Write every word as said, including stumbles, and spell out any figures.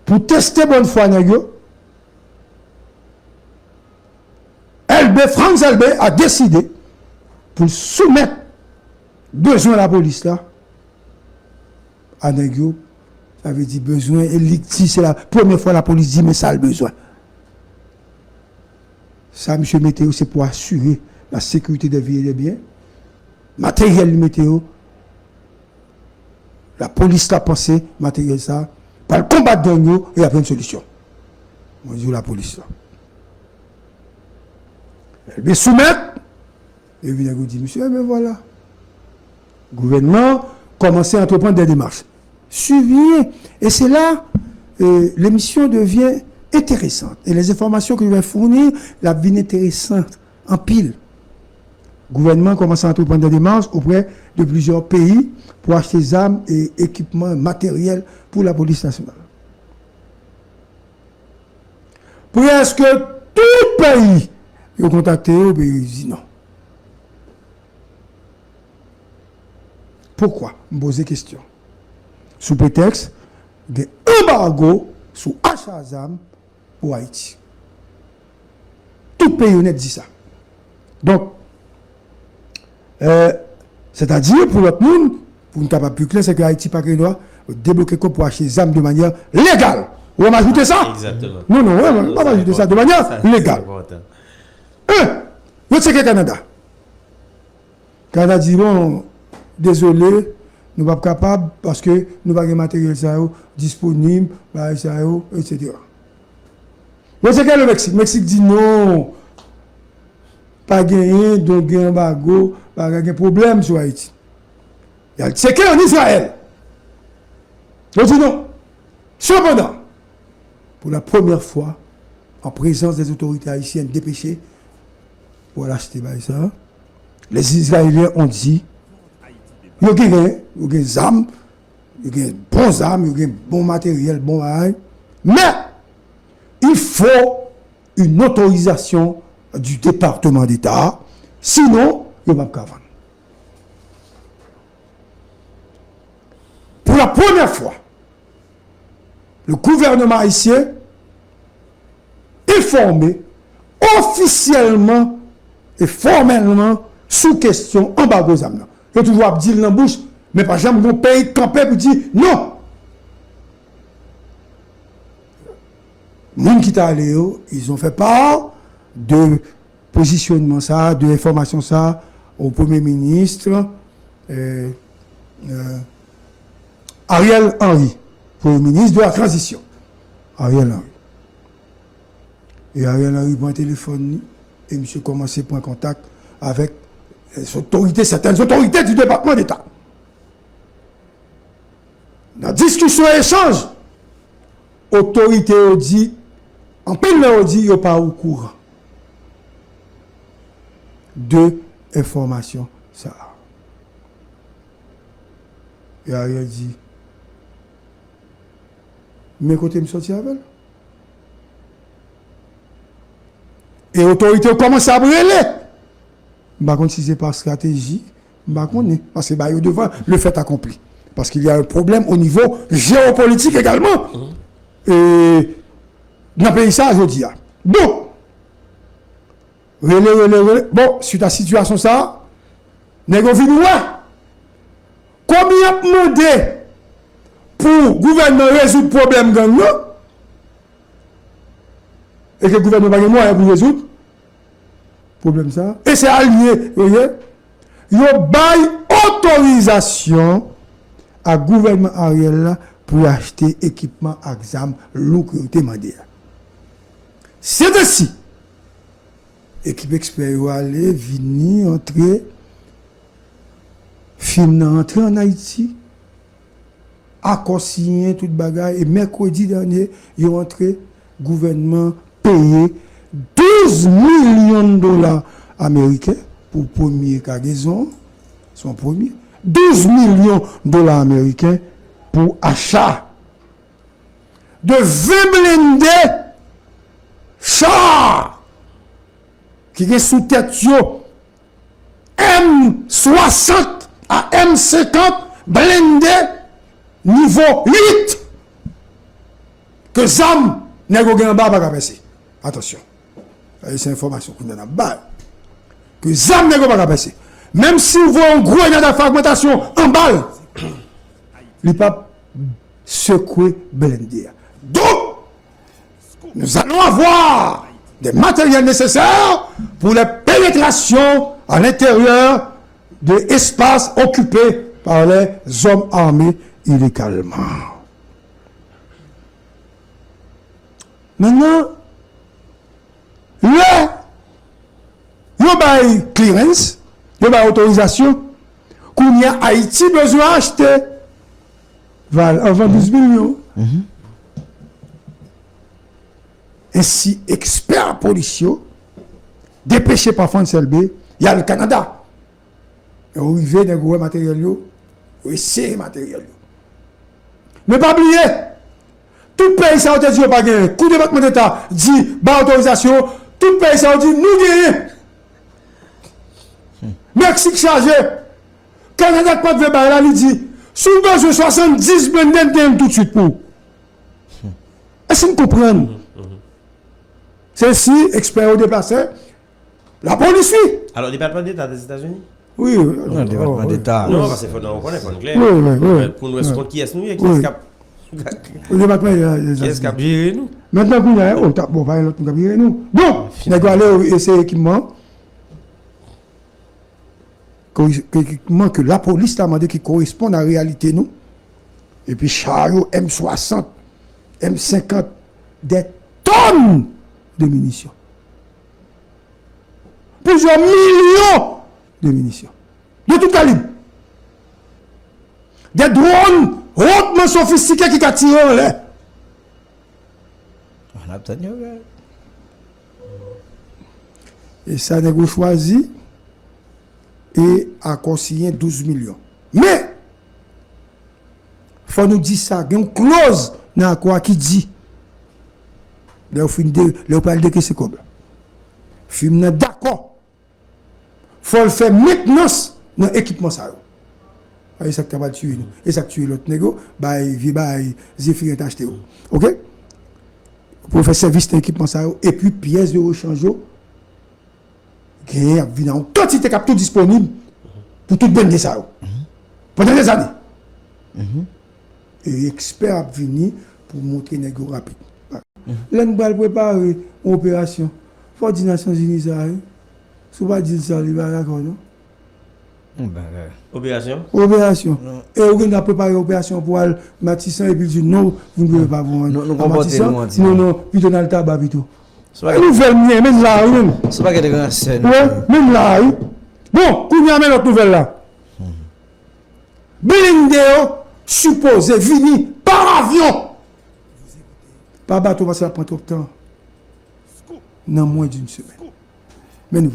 Pou teste bòn fwa nèg yo, Elbé, Frantz Elbé a deside pou l soumèt bezwen lapolis la a nèg yo. Sa vle di bezwen, e li di se la premyè fwa lapolis di men sa l bezwen. Sa misye mete yo, se pou asire la sécurité des vies et des biens. Materyèl li mete yo, lapolis la panse materyèl sa pral konbat gang yo e y ap jwenn solisyon. Mwen di w lapolis la. Elbé soumèt, epi nèg yo di misye, ebyen vwala. Gouvènman kòmanse antreprann dè demach. Suiv byen. E se la, euh, l'émission devient intéressante. Et les informations que je vais fournir, l ap vin enteresan anpil. Gouvènman kòmanse antreprann dè demach oprè de plizyè peyi pou achte zam e ekipman, materyèl pou lapolis nasyonal. Prèske tout peyi yo kontakte yo, peyi yo di non. Poukwa? M poze kesyon. Sou pretèks gen anbago sou acha zam pou Ayiti. Tout peyi yo nèt di sa. Donk, euh, sètadi, pou lòt moun, pou n kapab pi klè, se ke Ayiti pa gen dwa debloke kòb pou achte zam de manyè legal. Ou wè m ajoute sa? Egzakteman. Non, non, ou wè, m ap ajoute sa de manyè legal. Un, yo tcheke Kanada. Kanada di, bon, dezole, nou p ap kapab, paske nou pa gen materyèl sa yo disponib, bagay sa yo, etsetera. Yo tcheke le Meksik. Meksik di non, pa genyen, donk gen anbago, pa gen pwoblèm sou Ayiti. Y al tcheke ann Izrayèl. Yo di non. Sepandan, pour la première fois, en présence des autorités haïtiennes dépêchées pour aller acheter bagay sa, les Israéliens ont dit, yo gen, yo gen zam, yo gen bon zam, yo gen bon materyèl, bon bagay, mais il faut une autorisation du département d'État, sinon, yo p ap ka vann. Pour la première fois, le gouvernement haïtien est informé officiellement et formellement sou kesyon anbago zam nan. Yo toujou ap di l nan bouch, men pa janm gon peyi k kanpe pou di non. Moun ki t ale yo, ils ont fait part de pozisyonman sa, de enfòmasyon sa, au Premier ministre, euh, euh, Ariel Henry, Premye Minis de la Tranzisyon, Ariel Henry. E Ariel Henry pran telefòn li, e misye kòmanse pran kontak avèk, euh, otorite, sètèn otorite du Département d'État. Nan diskisyon, echanj, otorite yo di, anpil nan yo di yo pa okouran de enfòmasyon sa a. E Ariel di, men kote m sòti avè l. E otorite yo kòmanse ap rele. M pa konn si se pa estrateji, m pa konnen. Paske ba yo devan le fait accompli. Parce qu'il y a un problème au niveau géopolitique également. E nan peyi sa a jodi a. Donk, rele, rele, rele. Bon, suite à sitiyasyon sa a, nèg yo vin wè konbyen y ap mande pou gouvènman rezoud pwoblèm gang nan, e ke gouvènman pa gen mwayen pou rezoud pwoblèm sa a. E se alye yo ye. Yo bay otorizasyon a gouvènman Ariel la pou y achte ekipman ak zam lou ke yo te mande a. Setansi, ekip ekspè yo ale, vini, antre, fim nan antre ann Ayiti, akò siyen, tout bagay, e mèkredi dènye, yo antre, gouvènman peye douz milyon dola ameriken pou premye kagezon, se yon premye, douz milyon dola ameriken pou acha de ven blende cha ki gen sou tèt yo M swasant a M senkant blende nivo uit, ke zam nèg yo gen anba a pa ka pèse. Atansyon. Sa se enfòmasyon kounye a n ap bay. Ke zam nèg yo pa ka pèse. Menm si w voye yon grenad ak fragmantasyon anba l, li p ap sekwe blende a. Donk, nous allons avoir des matériels nécessaires pour les pénétrations à l'intérieur de espaces occupés par les hommes armés illégalement. Maintenant, lè yo bay clearance, yo bay otorizasyon, kounye a Ayiti bezwen achte val anvan douz milyon. Ensi, ekspè polis yo, depeche pa Frantz Elbé, y al Kanada. Yo rive, nèg yo wè materyèl yo, yo eseye materyèl yo. Men pa bliye, tout peyi sa yo te di yo pa genyen. Kou Depatman Deta di ba otorizasyon, tout peyi sa yo di nou genyen. Meksik chaje. Kanada k pa t vle bay la, li di, si w bezwen swasanndis blende, n gen l toutswit pou ou. Èske n konprann? Se si ekspè yo deplase, lapolis, wi. Alò, Depatman Deta Dèzetazini? Wi, wi. Non, Depatman Deta. Non, paske fò nou rekonèt, fò n klè. Wi, wi, wi. Pou nou wè se kont kiyès nou ye, kiyès k ap, kiyès k ap jere nou. Mentnan, kounye a, o, ta, bon, pa gen lòt moun k ap jere nou. Bon, nèg yo ale eseye ekipman. Ke, ke, ke, ke lapolis la mande ki koresponn a reyalite nou. Epi cha yo, M swasant, M senkant, des tonnes de munitions. Plizyè milyon de minisyon. De tout kalib. Des drones hautement sophistiqués ki ka tire anlè. N ap tann yo, bèl. E sa nèg yo chwazi e akò siyen douz milyon. Men, fò nou di sa, gen yon kloz nan akò a ki di, lè yo fin de, lè yo pral dekese kòb la, fim nan dakò, fò l fè mentnans nan ekipman sa yo. A, e sa k ta pral tiye nou. E sa k tiye lòt nèg yo, bay vye bay Zefiryen t achte yo. Oke? Pou yo fè sèvis nan ekipman sa yo, epi pyès de rechanj yo, genyen ap vin a yon kantite k ap tou disponib pou tout blende sa yo. Pandan dèzane. E ekspè ap vini pou montre nèg yo rapid. Lè n pral prepare yon operasyon, fò w di Nasyonzini sa, wi. Si w pa di l sa, li pa dakò, non. Yon bagay. Operasyon? Operasyon. E ou gen dwa prepare operasyon pou al Matisan epi l di, non, nou dwe pa pou an Matisan. Non, non, pito n al Taba pito. E nouvèl m ye, menm la, wi, menm. Se pa gen ransè, non. Wi, menm la, wi. Bon, kounye a, men lòt nouvèl la. Blende yo sipoze vini pa avyon. Pa bato, paske l ap pran twòp tan. Nan mwens d'une semaine. Men nouvèl.